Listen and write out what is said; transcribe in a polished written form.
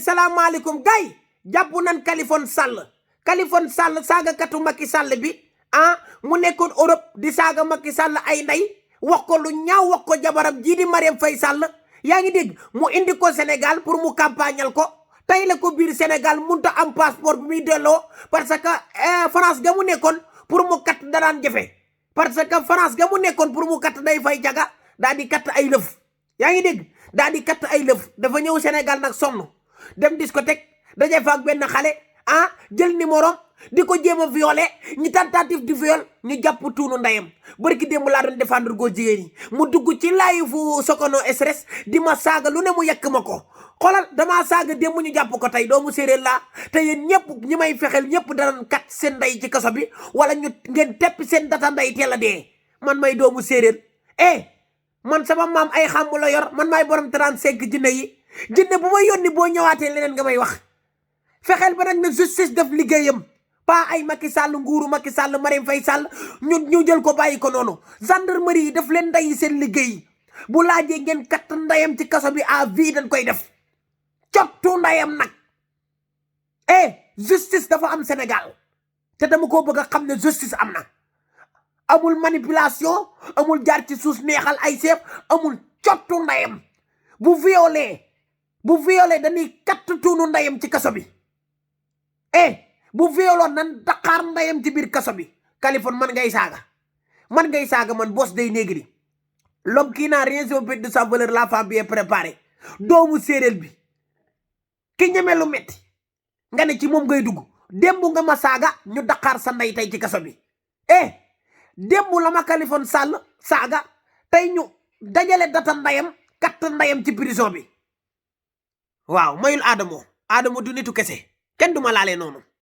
salaamaaleykum gay jàpp nan Kalifone Sall saagakatu Macky Sall bi mu nekkoon Europe di saaga Macky Sall ay ndey wax ko lu ñaaw wax ko jabaram jii di Marième Faye Sall yaa ngi dégg mu indi ko Sénégal pour mu campagnal ko tey la ko biir Sénégal munta am passeport bu muy delloo parce que France ga mu nekkoon pour mu kat danaan jafe parce que France ga mu nekkoon pour mu kat day fay jaga daa di kat ay lëf yaa ngi dégg daa di kat ay lëf dafa ñëw Sénégal nag sonn dem discothèque daje fa ak benn xale jël numéro di ko jéem a violé ñi tentative di viol ñu jàpp tuunu ndeyam barki démb laa doon défendre góor jigéen yi mu dugg ci live fu Sokono stress di ma saaga lu ne mu yekk ma ko xoolal damaa saaga démb ñu jàpp ko tey doomu séeréer laa te yéen ñëpp ñi may fexel ñëpp danañ kat seen ndey ci kaso bi wala ñu ngeen tepp seen data ndey teel a dee man may doomu séeréer man sama maam ay xàmbu la yor man maay borom 35 jinne yi jinne bu may yónni boo ñëwaatee leneen nga may wax fexeel ba nag na justice def liggéeyam pas ay Macky Sall nguuru Macky Sall Marième Faye Sall ñu jël ko bàyyi ko noonu gendarmerie yi def leen nday seen liggéey bu laajee ngeen kat ndayam ci kaso bi à vie dañ koy def cottu ndayam nag justice dafa am Sénégal te dama ko bëgg a xam ne justice am na amul manipulation amul jaar ci suus neexal ay seef amul cottu ndayam bu violé dañuy katt tuunu ndayam ci kaso bi bu violoon nan daqaar ndayam ci biir kaso bi Kalifone man ngay saaga man boss day négri l'homme qui n'a rien sauvé de sa valeur la femme bien préparée doomu séeréer bi ki ñeme lu metti nga ne ci moom ngay dugg démb nga ma saaga ñu daqaar sa ndey tey ci kaso bi démb la ma Kalifone Sall saaga tey ñu dajale data ndayam katt ndayam ci prison bi waaw mayul Adamo du nitu kese kenn du ma laalee noonu